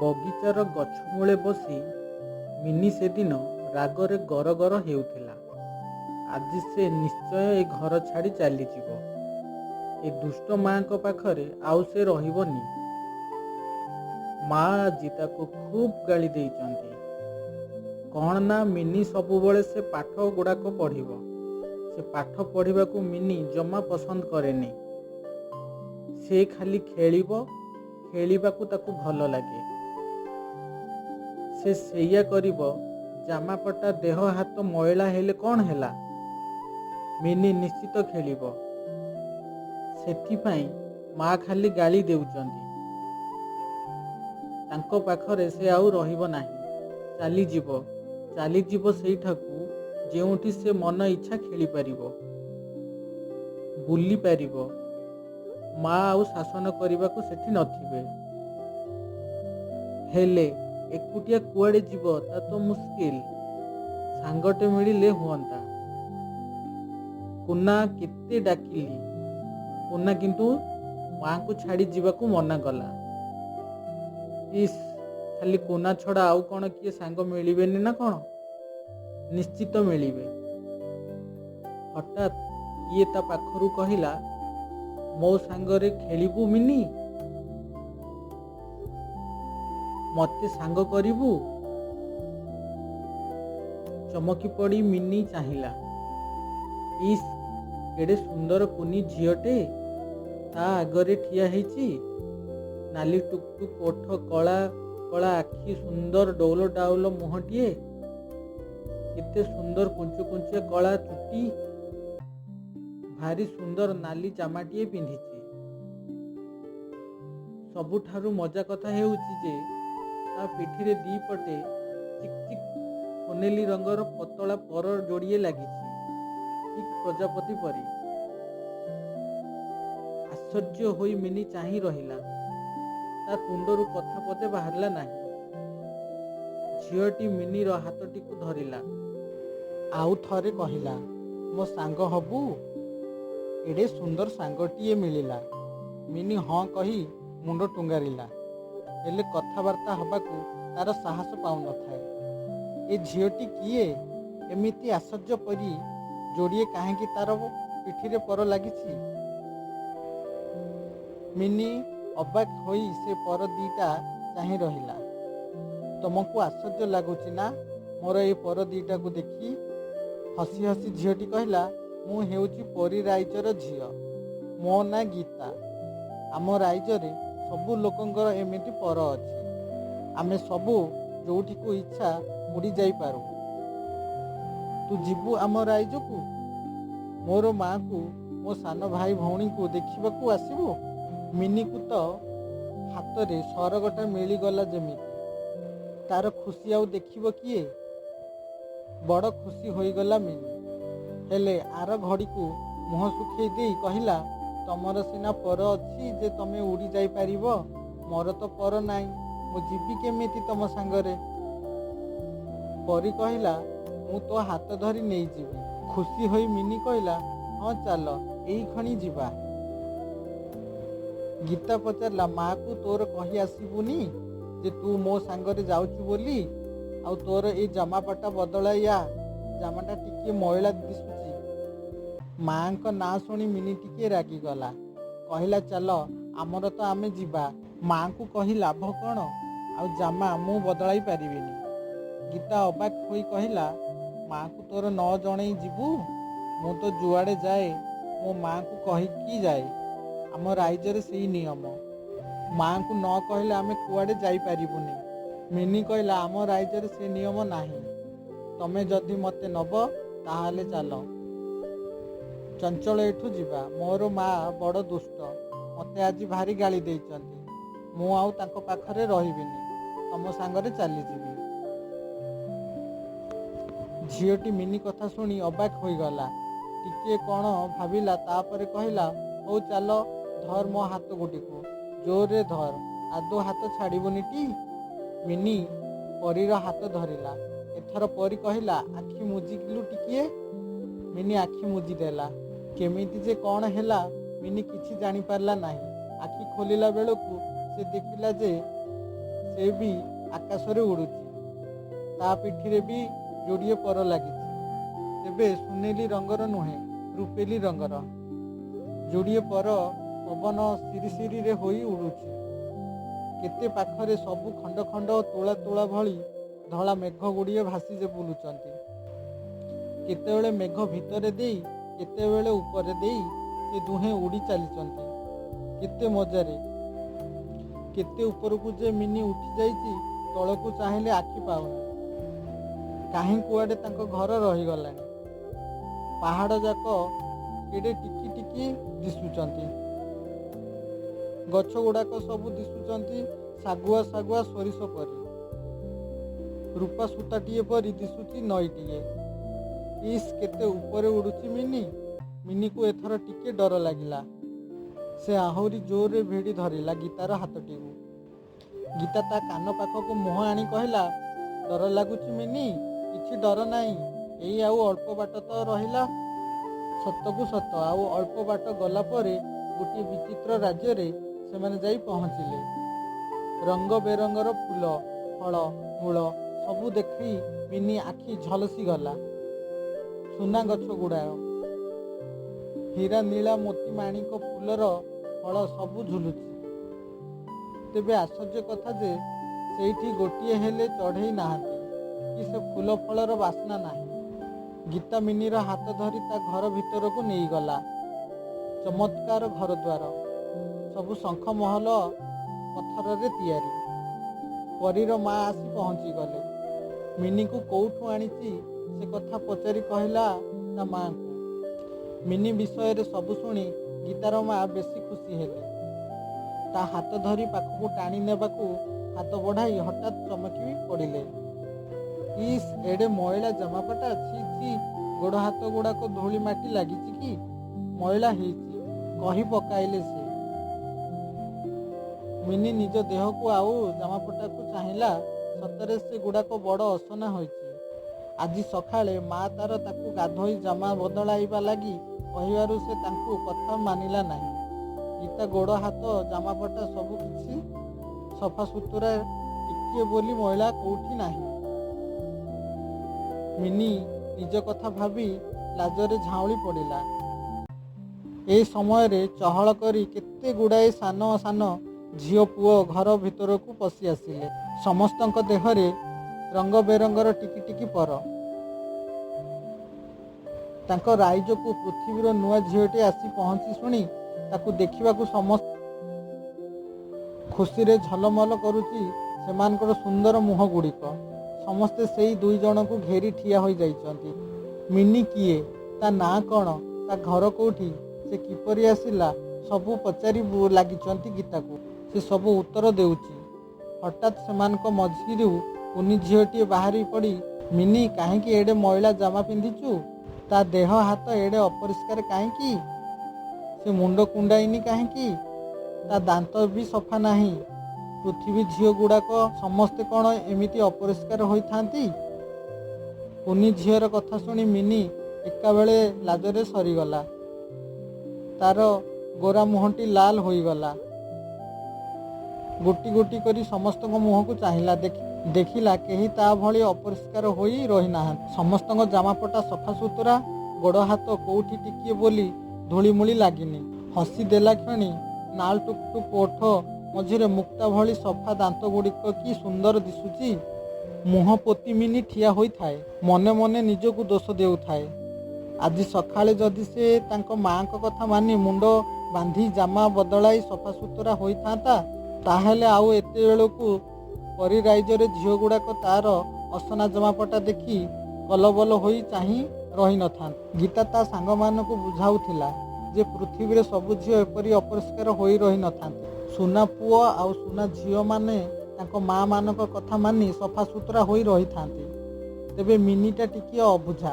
ବଗିଚାର ଗଛମୂଳେ ବସି ମିନି ସେଦିନ ରାଗରେ ଗରଗର ହେଉଥିଲା। ଆଜି ସେ ନିଶ୍ଚୟ ଏ ଘର ଛାଡ଼ି ଚାଲିଯିବ। ଏ ଦୁଷ୍ଟ ମା'ଙ୍କ ପାଖରେ ଆଉ ସେ ରହିବନି। ମା ଆଜି ତାକୁ ଖୁବ୍ ଗାଳି ଦେଇଛନ୍ତି। କ'ଣ ନା ମିନି ସବୁବେଳେ ସେ ପାଠ ଗୁଡ଼ାକ ପଢ଼ିବ। ସେ ପାଠ ପଢ଼ିବାକୁ ମିନି ଜମା ପସନ୍ଦ କରେନି। ସେ ଖାଲି ଖେଳିବ, ଖେଳିବାକୁ ତାକୁ ଭଲ ଲାଗେ। ସେ ସେଇଆ କରିବ। ଜାମାପଟା ଦେହ ହାତ ମଇଳା ହେଲେ କ'ଣ ହେଲା, ମିନି ନିଶ୍ଚିତ ଖେଳିବ। ସେଥିପାଇଁ ମା ଖାଲି ଗାଳି ଦେଉଛନ୍ତି। ତାଙ୍କ ପାଖରେ ସେ ଆଉ ରହିବ ନାହିଁ। ଚାଲିଯିବ, ଚାଲିଯିବ ସେଇଠାକୁ ଯେଉଁଠି ସେ ମନ ଇଚ୍ଛା ଖେଳିପାରିବ, ବୁଲିପାରିବ। ମା ଆଉ ଶାସନ କରିବାକୁ ସେଠି ନଥିବେ। ହେଲେ ଏକୁଟିଆ କୁଆଡ଼େ ଯିବ ତା ତ ମୁସ୍କିଲ। ସାଙ୍ଗଟେ ମିଳିଲେ ହୁଅନ୍ତା। କୁନା କେତେ ଡାକିଲି। କୁନା କିନ୍ତୁ ମା'ଙ୍କୁ ଛାଡ଼ି ଯିବାକୁ ମନା କଲା। ଇସ୍, ଖାଲି କୁନା ଛଡ଼ା ଆଉ କ'ଣ କିଏ ସାଙ୍ଗ ମିଳିବେନି ନା କ'ଣ? ନିଶ୍ଚିତ ମିଳିବେ। ହଠାତ୍ କିଏ ତା ପାଖରୁ କହିଲା, ମୋ ସାଙ୍ଗରେ ଖେଳିବୁ ମିନି? ମୋତେ ସାଙ୍ଗ କରିବୁ? ଚମକି ପଡ଼ି ମିନି ଚାହିଁଲା। ଇସ୍, କେଡ଼େ ସୁନ୍ଦର କୁନି ଝିଅଟେ ତା ଆଗରେ ଠିଆ ହେଇଛି। ନାଲି ଟୁକ୍ ଟୁକ୍ ଓଠ, କଳା କଳା ଆଖି, ସୁନ୍ଦର ଡଉଲ ଡାଉଲ ମୁହଁଟିଏ। କେତେ ସୁନ୍ଦର କୁଞ୍ଚୁ କୁଞ୍ଚିଆ କଳା ଚୁଟି। ଭାରି ସୁନ୍ଦର ନାଲି ଜାମାଟିଏ ପିନ୍ଧିଛି। ସବୁଠାରୁ ମଜା କଥା ହେଉଛି ଯେ ତା ପିଠିରେ ଦି'ପଟେ ଚିକ୍ ଚିକ୍ ସୋନେଲି ରଙ୍ଗର ପତଳା ପର ଯୋଡ଼ିଏ ଲାଗିଛି, ଠିକ୍ ପ୍ରଜାପତି ପରି। ଆଶ୍ଚର୍ଯ୍ୟ ହୋଇ ମିନି ଚାହିଁ ରହିଲା। ତା ତୁଣ୍ଡରୁ କଥା ପଦେ ବାହାରିଲା ନାହିଁ। ଝିଅଟି ମିନିର ହାତଟିକୁ ଧରିଲା। ଆଉ ଥରେ କହିଲା, ମୋ ସାଙ୍ଗ ହବୁ? ଏଡ଼େ ସୁନ୍ଦର ସାଙ୍ଗଟିଏ ମିଳିଲା। ମିନି ହଁ କହି ମୁଣ୍ଡ ଟୁଙ୍ଗାରିଲା। ହେଲେ କଥାବାର୍ତ୍ତା ହବାକୁ ତାର ସାହସ ପାଉନଥାଏ। ଏ ଝିଅଟି କିଏ? ଏମିତି ଆଶ୍ଚର୍ଯ୍ୟ ପରି ଯୋଡ଼ିଏ କାହିଁକି ତାର ପିଠିରେ ପର ଲାଗିଛି? ମିନି ଅବାକ୍ ହୋଇ ସେ ପର ଦି'ଟା ଚାହିଁ ରହିଲା। ତମକୁ ଆଶ୍ଚର୍ଯ୍ୟ ଲାଗୁଛି ନା ମୋର ଏ ପର ଦି'ଟାକୁ ଦେଖି? ହସି ହସି ଝିଅଟି କହିଲା, ମୁଁ ହେଉଛି ପରୀ ରାଇଜର ଝିଅ। ମୋ ନାଁ ଗୀତା। ଆମ ରାଇଜରେ ସବୁ ଲୋକଙ୍କର ଏମିତି ପର ଅଛି। ଆମେ ସବୁ ଯୋଉଠିକୁ ଇଚ୍ଛା ଉଡ଼ି ଯାଇପାରୁ। ତୁ ଯିବୁ ଆମ ରାଇଜକୁ? ମୋର ମା'କୁ, ମୋ ସାନ ଭାଇ ଭଉଣୀଙ୍କୁ ଦେଖିବାକୁ ଆସିବୁ? ମିନିକୁ ତ ହାତରେ ସରଗଟା ମିଳିଗଲା ଯେମିତି। ତାର ଖୁସି ଆଉ ଦେଖିବ କିଏ? ବଡ଼ ଖୁସି ହୋଇଗଲା ମିନି। ହେଲେ ଆର ଘଡ଼ିକୁ ମୁହଁ ଶୁଖେଇ ଦେଇ କହିଲା, ତମର ସିନା ପର ଅଛି ଯେ ତମେ ଉଡ଼ି ଯାଇପାରିବ, ମୋର ତ ପର ନାହିଁ, ମୁଁ ଯିବି କେମିତି ତମ ସାଙ୍ଗରେ? ପରୀ କହିଲା, ମୁଁ ତୋ ହାତ ଧରି ନେଇଯିବି। ଖୁସି ହୋଇ ମିନି କହିଲା, ହଁ ଚାଲ, ଏଇକ୍ଷଣି ଯିବା। ଗୀତା ପଚାରିଲା, ମା'କୁ ତୋର କହି ଆସିବୁନି ଯେ ତୁ ମୋ ସାଙ୍ଗରେ ଯାଉଛୁ ବୋଲି? ଆଉ ତୋର ଏଇ ଜାମାପଟା ବଦଳାଇ ଆ, ଜାମାଟା ଟିକିଏ ମଇଳା ଦିଶୁଛି। ମା'ଙ୍କ ନାଁ ଶୁଣି ମିନି ଟିକିଏ ରାଗିଗଲା। କହିଲା, ଚାଲ, ଆମର ତ ଆମେ ଯିବା। ମା'ଙ୍କୁ କହି ଲାଭ କ'ଣ? ଆଉ ଜାମା ମୁଁ ବଦଳାଇ ପାରିବିନି। ଗୀତା ଅବାକ୍ ହୋଇ କହିଲା, ମା'କୁ ତୋର ନ ଜଣେଇ ଯିବୁ? ମୁଁ ତ ଯୁଆଡ଼େ ଯାଏ ମୋ ମା'ଙ୍କୁ କହିକି ଯାଏ। ଆମ ରାଇଜରେ ସେଇ ନିୟମ। ମା'ଙ୍କୁ ନ କହିଲେ ଆମେ କୁଆଡ଼େ ଯାଇପାରିବୁନି। ମିନି କହିଲା, ଆମ ରାଇଜରେ ସେ ନିୟମ ନାହିଁ। ତମେ ଯଦି ମୋତେ ନବ ତାହେଲେ ଚାଲ। ଚଞ୍ଚଳ ଏଠୁ ଯିବା। ମୋର ମା ବଡ଼ ଦୁଷ୍ଟ। ମୋତେ ଆଜି ଭାରି ଗାଳି ଦେଇଛନ୍ତି। ମୁଁ ଆଉ ତାଙ୍କ ପାଖରେ ରହିବିନି। ତମ ସାଙ୍ଗରେ ଚାଲିଯିବି। ଝିଅଟି ମିନି କଥା ଶୁଣି ଅବାକ୍ ହୋଇଗଲା। ଟିକିଏ କ'ଣ ଭାବିଲା, ତାପରେ କହିଲା, ହଉ ଚାଲ, ଧର ମୋ ହାତ ଗୋଟିକୁ। ଜୋରରେ ଧର, ଆଦୌ ହାତ ଛାଡ଼ିବୁନି ଟି? ମିନି ପରୀର ହାତ ଧରିଲା। ଏଥର ପରୀ କହିଲା, ଆଖି ମୁଜିଲୁ ଟିକିଏ। ମିନି ଆଖି ମୁଜିଦେଲା। କେମିତି ଯେ କ'ଣ ହେଲା ମିନି କିଛି ଜାଣିପାରିଲା ନାହିଁ। ଆଖି ଖୋଲିଲା ବେଳକୁ ସେ ଦେଖିଲା ଯେ ସେ ସେ ବି ଆକାଶରେ ଉଡ଼ୁଛି। ତା ପିଠିରେ ବି ଯୋଡ଼ିଏ ପର ଲାଗିଛି। ତେବେ ସୁନେଲି ରଙ୍ଗର ନୁହେଁ, ରୂପେଲି ରଙ୍ଗର। ଯୋଡ଼ିଏ ପର ପବନ ସିରିସିରିରେ ହୋଇ ଉଡ଼ୁଛି। କେତେ ପାଖରେ ସବୁ ଖଣ୍ଡ ଖଣ୍ଡ ତୁଳା ତୁଳା ଭଳି ଧଳା ମେଘଗୁଡ଼ିଏ ଭାସି ବୁଲୁଛନ୍ତି। କେତେବେଳେ ମେଘ ଭିତରେ ଦେଇ, କେତେବେଳେ ଉପରେ ଦେଇ ସେ ଦୁହେଁ ଉଡ଼ି ଚାଲିଛନ୍ତି କେତେ ମଜାରେ। କେତେ ଉପରକୁ ଯେ ମିନି ଉଠିଯାଇଛି, ତଳକୁ ଚାହିଁଲେ ଆଖି ପାଉନି। କାହିଁ କୁଆଡ଼େ ତାଙ୍କ ଘର ରହିଗଲାଣି। ପାହାଡ଼ଯାକ କେଡ଼େ ଟିକି ଟିକି ଦିଶୁଛନ୍ତି। ଗଛଗୁଡ଼ାକ ସବୁ ଦିଶୁଛନ୍ତି ଶାଗୁଆ ଶାଗୁଆ ସୋରିଷ ପରି। ରୂପା ସୂତାଟିଏ ପରି ଦିଶୁଛି ନଈଟିଏ। ଇସ୍, କେତେ ଉପରେ ଉଡ଼ୁଛି ମିନି! ମିନିକୁ ଏଥର ଟିକେ ଡର ଲାଗିଲା। ସେ ଆହୁରି ଜୋରରେ ଭିଡ଼ି ଧରିଲା ଗୀତାର ହାତଟିକୁ। ଗୀତା ତା କାନ ପାଖକୁ ମୁହଁ ଆଣି କହିଲା, ଡର ଲାଗୁଛି ମିନି? କିଛି ଡର ନାହିଁ। ଏଇ ଆଉ ଅଳ୍ପ ବାଟ ତ ରହିଲା। ସତକୁ ସତ ଆଉ ଅଳ୍ପ ବାଟ ଗଲା ପରେ ଗୋଟିଏ ବିଚିତ୍ର ରାଜ୍ୟରେ ସେମାନେ ଯାଇ ପହଞ୍ଚିଲେ। ରଙ୍ଗ ବେରଙ୍ଗର ଫୁଲ, ଫଳ, ମୂଳ ସବୁ ଦେଖି ମିନି ଆଖି ଝଲସିଗଲା। ସୁନା ଗଛ ଗୁଡ଼ାଏ, ହୀରା ନୀଳା ମୋତି ମାଣିକ ଫୁଲର ଫଳ ସବୁ ଝୁଲୁଛି। ତେବେ ଆଶ୍ଚର୍ଯ୍ୟ କଥା ଯେ ସେଇଠି ଗୋଟିଏ ହେଲେ ଚଢ଼େଇ ନାହାନ୍ତି କି ସେ ଫୁଲ ଫଳର ବାସ୍ନା ନାହିଁ। ଗୀତା ମିନିର ହାତ ଧରି ତା ଘର ଭିତରକୁ ନେଇଗଲା। ଚମତ୍କାର ଘରଦ୍ୱାର, ସବୁ ଶଙ୍ଖ ମହଲ ପଥରରେ ତିଆରି। ପରୀର ମା ଆସି ପହଞ୍ଚିଗଲେ। ମିନିକୁ କୋଉଠୁ ଆଣିଛି ସେ କଥା ପଚାରି କହିଲା ତା ମାଆଙ୍କୁ। ମିନି ବିଷୟରେ ସବୁ ଶୁଣି ଗୀତାର ମା ବେଶୀ ଖୁସି ହେଲେ। ତା ହାତ ଧରି ପାଖକୁ ଟାଣି ନେବାକୁ ହାତ ବଢ଼ାଇ ହଠାତ୍ ଚମକି ପଡ଼ିଲେ। ଇସ୍, ଏଡ଼େ ମଇଳା ଜାମାପଟା! ଛି ଛି, ଗୋଡ଼ ହାତ ଗୁଡ଼ାକ ଧୂଳି ମାଟି ଲାଗିଛି କି ମଇଳା ହେଇଛି, କହି ପକାଇଲେ ସେ। ମିନି ନିଜ ଦେହକୁ ଆଉ ଜାମାପଟାକୁ ଚାହିଁଲା। ସତରେ ସେ ଗୁଡ଼ାକ ବଡ଼ ଅସନା ହୋଇଛି। ଆଜି ସକାଳେ ମା ତାର ତାକୁ ଗାଧୋଇ ଜାମା ବଦଳାଇବା ଲାଗି କହିବାରୁ ସେ ତାଙ୍କୁ କଥା ମାନିଲା ନାହିଁ। ଗୀତା ଗୋଡ଼ ହାତ ଜାମାପଟା ସବୁ କିଛି ସଫାସୁତୁରା, ଟିକିଏ ବୋଲି ମଇଳା କୋଉଠି ନାହିଁ। ମିନି ନିଜ କଥା ଭାବି ଲାଜରେ ଝାଉଁଳି ପଡ଼ିଲା। ଏ ସମୟରେ ଚହଳ କରି କେତେ ଗୁଡ଼ାଏ ସାନ ସାନ ଝିଅ ପୁଅ ଘର ଭିତରକୁ ପଶି ଆସିଲେ। ସମସ୍ତଙ୍କ ଦେହରେ ରଙ୍ଗ ବେରଙ୍ଗର ଟିକି ଟିକି ପର। ତାଙ୍କ ରାଇଜକୁ ପୃଥିବୀର ନୂଆ ଝିଅଟିଏ ଆସି ପହଞ୍ଚି ଶୁଣି ତାକୁ ଦେଖିବାକୁ ସମସ୍ତେ ଖୁସିରେ ଝଲମଲ କରୁଛି ସେମାନଙ୍କର ସୁନ୍ଦର ମୁହଁଗୁଡ଼ିକ। ସମସ୍ତେ ସେଇ ଦୁଇ ଜଣଙ୍କୁ ଘେରି ଠିଆ ହୋଇଯାଇଛନ୍ତି। ମିନି କିଏ, ତା ନାଁ କ'ଣ, ତା ଘର କୋଉଠି, ସେ କିପରି ଆସିଲା, ସବୁ ପଚାରି ଲାଗିଛନ୍ତି ଗୀତାକୁ। ସେ ସବୁ ଉତ୍ତର ଦେଉଛି। ହଠାତ୍ ସେମାନଙ୍କ ମଝିରୁ କୁନି ଝିଅଟିଏ ବାହାରି ପଡ଼ି, ମିନି କାହିଁକି ଏଡ଼େ ମଇଳା ଜାମା ପିନ୍ଧିଛୁ? ତା ଦେହ ହାତ ଏଡ଼େ ଅପରିଷ୍କାର କାହିଁକି? ସେ ମୁଣ୍ଡ କୁଣ୍ଡାଇନି କାହିଁକି? ତା ଦାନ୍ତ ବି ସଫା ନାହିଁ। ପୃଥିବୀ ଝିଅଗୁଡ଼ାକ ସମସ୍ତେ କ'ଣ ଏମିତି ଅପରିଷ୍କାର ହୋଇଥାନ୍ତି? କୁନି ଝିଅର କଥା ଶୁଣି ମିନି ଏକାବେଳେ ଲାଜରେ ସରିଗଲା। ତାର ଗୋରା ମୁହଁଟି ଲାଲ ହୋଇଗଲା। ଗୋଟି ଗୋଟି କରି ସମସ୍ତଙ୍କ ମୁହଁକୁ ଚାହିଁଲା। ଦେଖିଲା କେହି ତା ଭଳି ଅପରିଷ୍କାର ହୋଇ ରହିନାହାନ୍ତି। ସମସ୍ତଙ୍କ ଜାମାପଟା ସଫାସୁତୁରା, ଗୋଡ଼ ହାତ କୋଉଠି ଟିକିଏ ବୋଲି ଧୂଳିମୂଳି ଲାଗିନି। ହସି ଦେଲା କ୍ଷଣି ନାଲ ଟୁକ୍ ଟୁକ୍ ଓଠ ମଝିରେ ମୁକ୍ତା ଭଳି ସଫା ଦାନ୍ତଗୁଡ଼ିକ କି ସୁନ୍ଦର ଦିଶୁଛି। ମୁହଁ ପୋତି ମିନି ଠିଆ ହୋଇଥାଏ। ମନେ ମନେ ନିଜକୁ ଦୋଷ ଦେଉଥାଏ। ଆଜି ସକାଳେ ଯଦି ସେ ତାଙ୍କ ମାଆଙ୍କ କଥା ମାନି ମୁଣ୍ଡ ବାନ୍ଧି ଜାମା ବଦଳାଇ ସଫାସୁତୁରା ହୋଇଥାନ୍ତା, ତାହେଲେ ଆଉ ଏତେବେଳକୁ ପରୀ ରାଇଜରେ ଝିଅଗୁଡ଼ାକ ତାର ଅସନା ଜାମାପଟା ଦେଖି କଲବଲ ହୋଇ ଚାହିଁ ରହିନଥାନ୍ତେ। ଗୀତା ତା ସାଙ୍ଗମାନଙ୍କୁ ବୁଝାଉଥିଲା ଯେ ପୃଥିବୀରେ ସବୁ ଝିଅ ଏପରି ଅପରିଷ୍କାର ହୋଇ ରହିନଥାନ୍ତି। ସୁନା ପୁଅ ଆଉ ସୁନା ଝିଅମାନେ ତାଙ୍କ ମାଆମାନଙ୍କ କଥା ମାନି ସଫାସୁତୁରା ହୋଇ ରହିଥାନ୍ତି। ତେବେ ମିନିଟା ଟିକିଏ ଅବୁଝା।